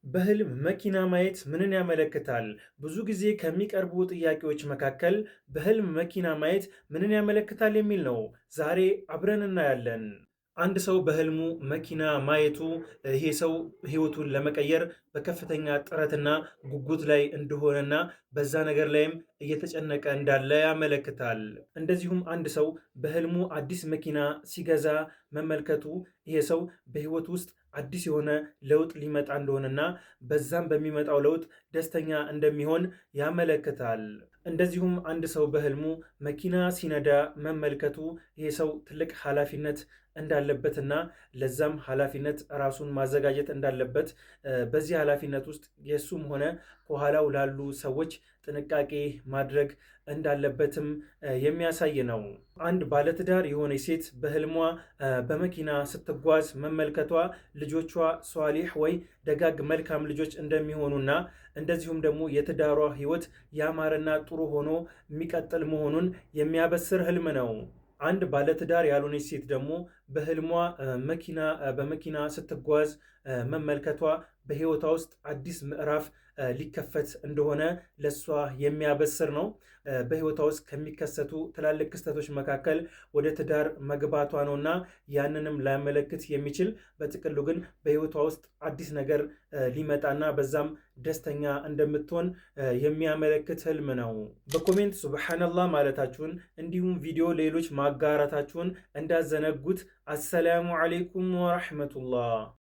በህልም መኪና ማየት ምንን ያመለክታል? ብዙ ጊዜ ከሚቀርቡ ጥያቄዎች መካከል በህልም መኪና ማየት ምንን ያመለክታል የሚል ነው። ዛሬ አብረን እናያለን። አንድ ሰው በህልሙ መኪና ማየቱ ይሄ ሰው ህይወቱን ለመቀየር በከፍተኛ ጥረትና ጉጉት ላይ እንደሆነና በዛ ነገር ላይም እየተጨነቀ እንዳለ ያመለክታል። እንደዚሁም አንድ ሰው በህልሙ አዲስ መኪና ሲገዛ መመልከቱ ይሄ ሰው በህይወት ውስጥ አዲስ የሆነ ለውጥ ሊመጣ እንደሆነና በዛም በሚመጣው ለውጥ ደስተኛ እንደሚሆን ያመለክታል። እንደዚሁም አንድ ሰው በህልሙ መኪና ሲነዳ መመልከቱ ይሄ ሰው ትልቅ ኃላፊነት እንዳለበትና ለዛም ኃላፊነት ራሱን ማዘጋጀት እንዳለበት፣ በዚህ ኃላፊነት ውስጥ የእሱም ሆነ ከኋላው ላሉ ሰዎች ጥንቃቄ ማድረግ እንዳለበትም የሚያሳይ ነው። አንድ ባለትዳር የሆነች ሴት በህልሟ በመኪና ስትጓዝ መመልከቷ ልጆቿ ሷሊሕ ወይ ደጋግ መልካም ልጆች እንደሚሆኑና እንደዚሁም ደግሞ የትዳሯ ህይወት ያማረና ጥሩ ሆኖ የሚቀጥል መሆኑን የሚያበስር ህልም ነው። አንድ ባለትዳር ያልሆነች ሴት ደግሞ በህልሟ መኪና በመኪና ስትጓዝ መመልከቷ በህይወቷ ውስጥ አዲስ ምዕራፍ ሊከፈት እንደሆነ ለሷ የሚያበስር ነው። በህይወቷ ውስጥ ከሚከሰቱ ትላልቅ ክስተቶች መካከል ወደ ትዳር መግባቷ ነውና ያንንም ሊያመለክት የሚችል፣ በጥቅሉ ግን በህይወቷ ውስጥ አዲስ ነገር ሊመጣና በዛም ደስተኛ እንደምትሆን የሚያመለክት ህልም ነው። በ comment ሱብሓነላህ ማለታችሁን እንዲሁም ቪዲዮ ሌሎች ማጋራታችሁን እንዳዘነጉት። አሰላሙ ዓለይኩም ወረሕመቱላህ።